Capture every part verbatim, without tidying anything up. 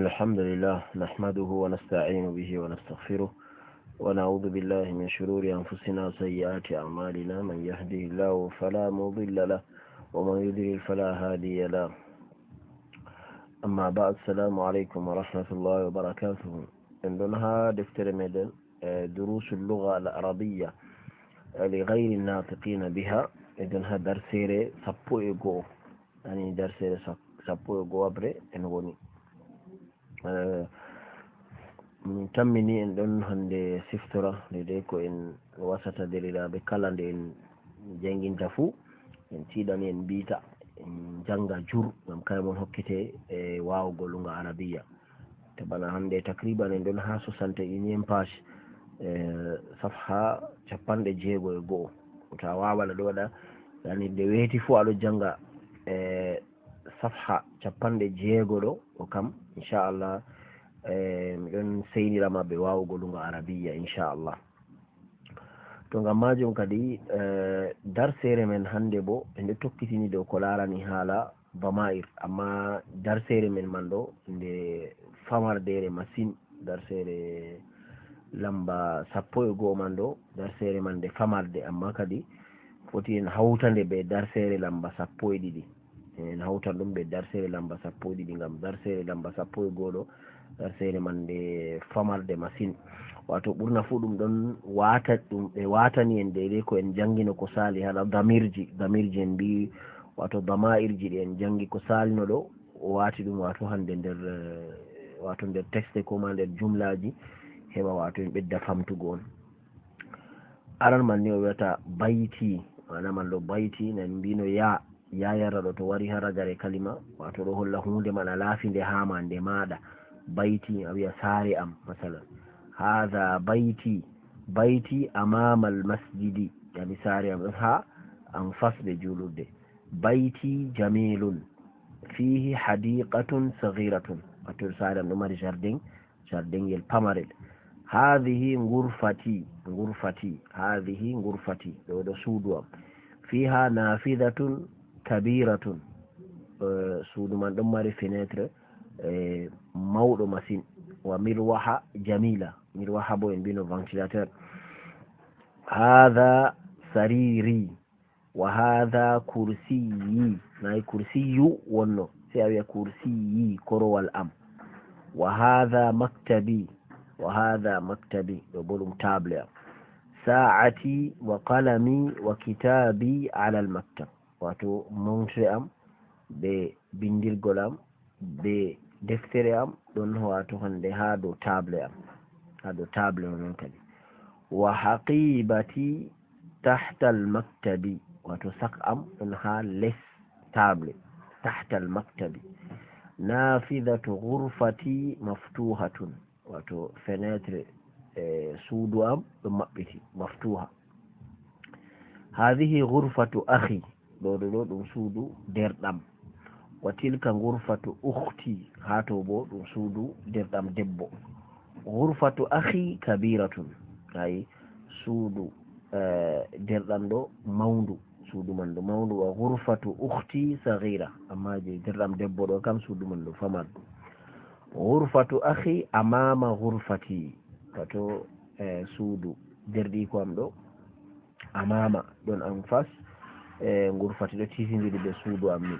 الحمد لله، نحمده ونستعين به ونستغفره، ونعوذ بالله من شرور أنفسنا وسيئات أعمالنا. من يهده الله فلا مضل له، ومن يضلل فلا هادي له. أما بعد، السلام عليكم ورحمة الله وبركاته. En ɗon haa deftere meɗen, eh, دروس اللغة العربية، eh, لغير الناطقين بها. En ɗon haa darseere sappo e go'o. Ani darseere sap-, sappo e go'aɓre en woni. Eh, min tammini en ɗon hannde siftora, deydey ko en wasata deerɗiraaɓe kala nde en jannginta fuu, en tiiɗani en mbiita, en jannga jur, ngam kay mon hokkete e waawugo luŋga Arabiya. Te bana hannde takriban en ɗon haa soixante et unième page, eh, safha cappanɗe jeego e go'o. To a waawan a ɗo waɗa, yani nde weeti fuu a ɗo jannga, eh, safha cappanɗe jeego ɗo, ɗo kam, inchallah, eh, mi ɗon seynira ma be waawugo luŋga Arabiya, inchallah. To ngam maajum kadi, eh, darseere men hannde boo, e nde tokkitini dow ko laarani haala dama'ir, amma darseere men man ɗo, nde famardeere masin, darseere lamba sappo e go'o man ɗo, darseere man nde famarde, amma kadi foti en hawta nde be darseere lamba sappo e ɗiɗi. En hawtan ɗum be darseere lamba sappo e ɗiɗi, ngam darseere lamba sappo e go'o ɗo, darseere man nde famarde masin. Waato ɓurna fuu ɗum ɗon waata, ɗum ɓe waatani en deydey ko en janngino ko saali haala damirji, damirji en mbi'i, waato dama'irji ɗi en janngi ko saalino ɗo, o waati ɗum waato hannde nder, eh, waato nder texte ko ma nder jumlaaji, heɓa waato en ɓedda famtugo on. Aran man ni o wi'ata bayti, maana man ɗo bayti, na en mbino ya, ya yarra ɗo to wari haa ragare kalima, waato ɗo holla huunde man a laafi nde haa ma, nde maaɗa. Bayti, a wi'a saare am, masalan. Haadha bayti, bayti amaamal masjidi, yani saare am ɗon haa en face de juulurde. Bayti jamilun, fiihi hadiqatun saghiratun, waato saare am ɗo mari jardin, jardingel pamarel. Haadhihi ngurfati, ngurfati, haadhihi ngurfati, ɗo ɗo suudu am. Fiiha nafidatun kabiratun, eh, suudu man ɗon mari fenêtre, eh, mawɗo masin. Wa mirwaha jamila, mirwaha boo en mbino ventilateur. Haadha sariri, wa haadha kursiyyi, nayi kursiyyu wonno, sey a wi'a kursiyyi, korowal am. Wa haadha maktabi, wa haadha maktabi, ɗo boo ɗum table am. Sa'ati wa qalami wa kitabi alal maktab, waato montre am be bindirgol am be deftere am ɗon, waato hannde haa dow table am, haa dow table on non kadi. Wa haqibati tahtal maktabi, waato sak am ɗon haa les table, tahtal maktabi. Nafidatu ghurfati maftuhatun, waato fenêtre, eh, suudu am ɗo maɓɓiti, maftuha. Hadhihi ghurfatu akhi, ɗo, ɗo, ɗo ɗum suudu derɗam. Wa tilka ghurfatu ukhti, haa to bo ɗum suudu derɗam debbo. Ghurfatu akhi kabiratun, ay suudu, eh, derɗam ɗo mawndu, suudu man ɗo mawndu. Wa ghurfatu ukhti saghira, amma je derɗam debbo ɗo kam suudu man ɗo famardu. Ghurfatu akhi amama ghurfati, wato, eh, suudu derɗiiko am ɗo, amama ɗon en face, eh, ghurfati ɗo tiitindiri be suudu am ni.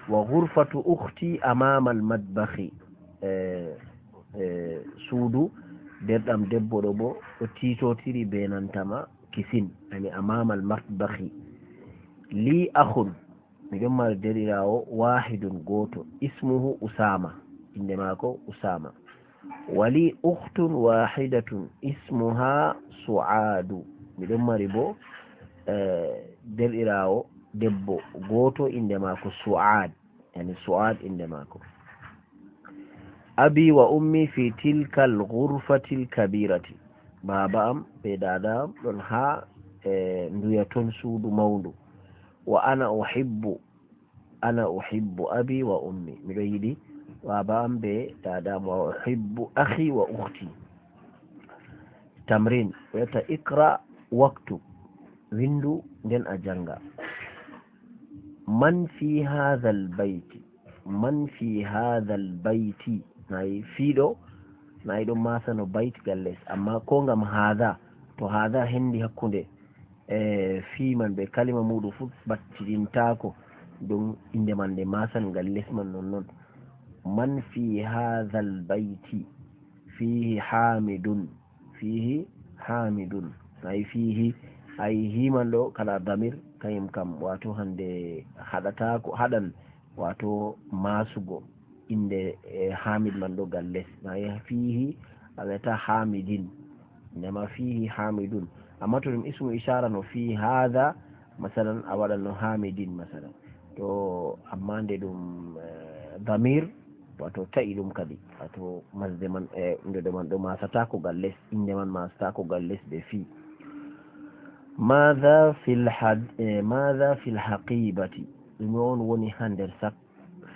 Wa ghurfatu ukhti amama al-matbakhi, eh, eh, suudu derɗam debbo ɗo bo ɗo tiitotiri be nanta ma kisin, yani amama al-matbakhi. Li akhun, miɗon mari deerɗiraawo, wahidun, gooto, ismuhu Usama, innde maako Usama. Wa li ukhtun wahidatun ismuha Su'adu. Miɗon mari bo, eh, deerɗiraawo debbo gooto, innde maako Su'ad, yani Su'ad innde maako. Abi wa ummi fi tilkal ghurfatil kabirati. Baaba am be daada am ɗon haa, eh, nduya ton, suudu mawndu. Wa ana uhibbu, ana uhibbu abi wa ummi. Miɗo yiɗi baaba am be daada am. Wa uhibbu akhi wa ukhti. Tamrin, weta iqra waktub. Windu nden a janga. Man fi hadhal bayti. Man fi hadhal bayti. Nayi fii ɗo, nayi ɗon maasano bayt gal les. Amma ko ngam haada, to haada hendi hakkunde, e fii man be kalima muuɗum fuu battiɗintaako, ɗum innde man nde maasan gal les man non non. Man fii haadal bayti fiihi haamidun, fiihi haamidun. Ay fiihi, ay hii man ɗo kala damir, kayum kam, waato hande haɗataako, haɗan, waato maasugo innde, e, Haamid man ɗo gal les. Nayi fiihi, a wi'ata Haamidin. Ndema fiihi Haamidun. Amma to ɗum ismu ishaara no fii haada, masalan, a waɗan no Haamidin, masalan. To, amma nde ɗum, e, damir, waato ta'i ɗum kadi. Waato masde man, e, nde ɗo man ɗo maasataako gal les, innde man maasataako gal les be fii. Maada fil had-, e, maada fil haqiibati? Ɗume on woni haa nder sak?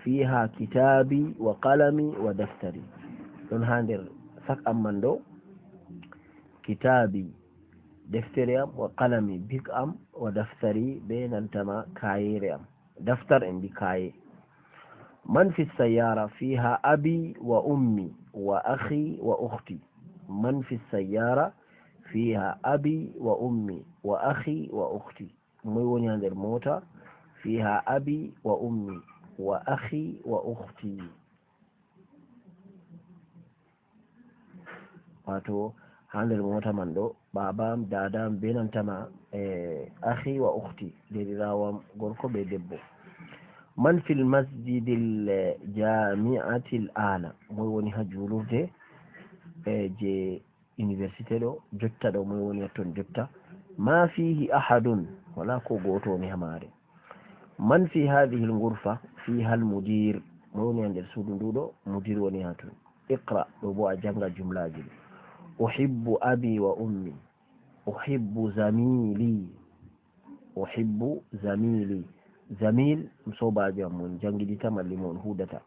Fiiha kitaabi wa qalami wa daftari. Ɗon haa nder sak am man ɗo, kitaabi, deftere am, wa qalami, bik am, wa daftari, be nanta ma kaayeere am. Daftar en mbi kaaye. Man fi sayyaara? Fiiha abi wa ummi wa akhi wa ukhti. Man fi sayyaara? Fiiha abi wa ummi wa akhi wa ukhti. Moy woni haa nder moota? Fiiha abi wa ummi wa akhi wa ukhti. Waato, haa nder moota man ɗo, baaba am, daada am, be nanta ma, e, akhi wa ukhti, deerɗiraawo am gorko be debbo. Man fil masjidil, e, jaami'atil aana? Moy woni haa juulurde, e, je université ɗo, jotta ɗo, moy woni haa ton jotta? Ma fiihi ahadun, walaa ko gooto woni haa maare. Man fi haadihil ngurfa? Fiihal mudiir, moy woni haa nder suudu ndu ɗo? Mudiir woni haa ton. Iqra, ɗo bo a jannga jumlaaji ɗi. Uhibbu abi wa ummi. Uhibbu zamiili. Uhibbu zamiili. Zamiil, ɗum soobaajo am, mo on janngidinta, malli mo on huuwdata.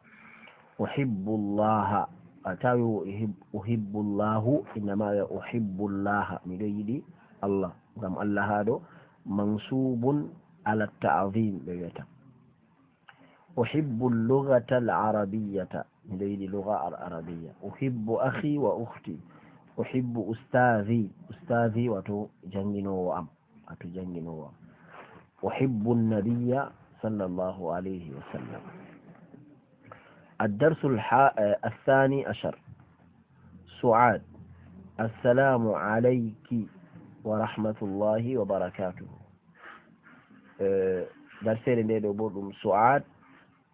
Uhibbu Llaha. A tawi o uhib-, uhibbu Llahu, innama ya uhibbu Llaha. Miɗo yiɗi Allah. Ngam Allah haa ɗo, mansuubun ala ta'zim, ɓe wi'ata. Uhibbu llughata al-arabiyyata. Miɗo yiɗi lugha al-arabiyya. Uhibbu akhi wa ukhti. Uhibbu ustadhi. Ustadhi, wato jannginoowo am. Wato jannginoowo am. Uhibbu nabiyya sallallahu alayhi wa sallam. Ad-darsu al-ha-, eh, ath-thani ashar. Su'ad. Assalamu alayki wa rahmatullahi wa barakatuh. Eh, darseere nde ɗo bo ɗum Su'ad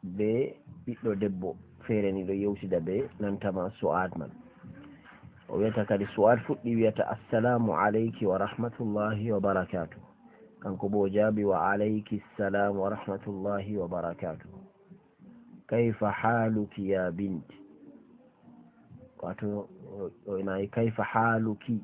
be ɓiɗɗo debbo feere ni ɗo yewtida be nanta ma Su'ad man. O wi'ata kadi Su'ad fuɗɗi wi'ata, "Assalamu alayki wa rahmatullahi wa barakatuh." Kanko bo o jaabi, "Wa alayki salam wa rahmatullahi wa barakatuh. Kayfa haluki ya bint?" Wato, o, o nayi, "Kayfa haluki?"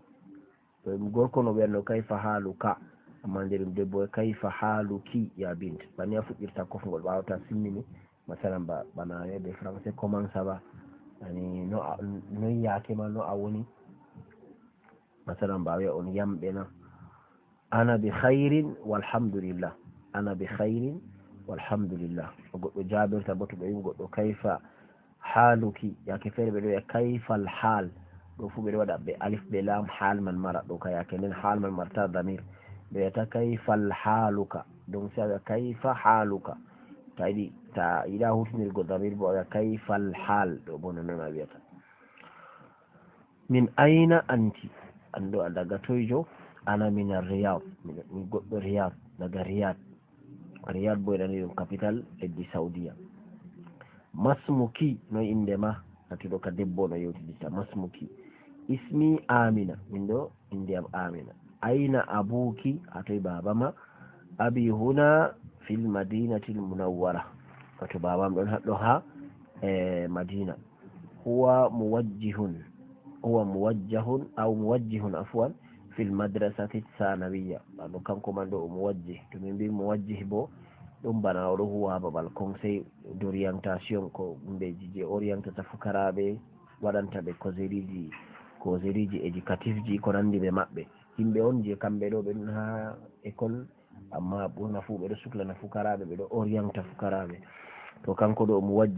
To ɗum gorko no ɓe no, "Kayfa haluka?" Amma nde ɗum debbo, "Kayfa haluki ya bint?" Banni a fuɗɗirta kofngol ɓaawo ta simmini. Masalan, ba, bana wi'a be français, "Comment ça va?" Yani, no a, noy yaake ma, no a woni? Masalan, ba wi'a on yamɓe na. "Ana bi khairin walhamdulillah." "Ana bi khairin walhamdulillah." Goɗɗo jaabirta bo to ɓe wi'i goɗɗo, "Kayfa haluki?" Yaake feere ɓe ɗo wi'a, "Kayfal hal?" Ɗo fu ɓe ɗo waɗa be alif be lam, hal man mara ɗo ka yaake nden, hal man marta damir. Ɓe wi'ata, "Kayfal haluka?" Donc, si a wi'a, "Kayfa haluka?" Ta yiɗi, ta yiɗa hutinirgo damir bo, a wi'a, "Kayfal hal?" Ɗo bo non non a wi'ata. "Min ayna anti?" An ɗo a daga toyjo? "Ana min Riyad." Mi, mi goɗɗo Riyad, daga Riyad. Riyad bo en andi ɗum capital leddi Saudiya. "Masmuki?" Noy innde ma? Hatuɗo ka debbo no yewtidita. "Masmuki?" "Ismi Amina." Min ɗo innde am Amina. "Ayna abuki?" Haa toy baaba ma? "Abi huna fil madinatil munawwara." Wato baaba am ɗon haɗɗo haa, eh, Madina. "Huwa muwajjihun." "Huwa muwajjahun, aw muwajjihun, afwan, fil madrasati thanawiyya." Wato kanko man ɗo o muwajjih. To min mbi muwajjih bo, ɗum bana o ɗo huwa haa babal conseil d'orientation, ko humbeeji je orientata fukaraaɓe, waɗanta ɓe causerieji, causerieji éducatifji ko nandi be maɓɓe. Yimɓe on je kamɓe ɗo ɓe ɗon haa école, amma ɓurna fu ɓe ɗo suklana fukaraaɓe, ɓe ɗo orienta fukaraaɓe. To kanko ɗo o muwajjih.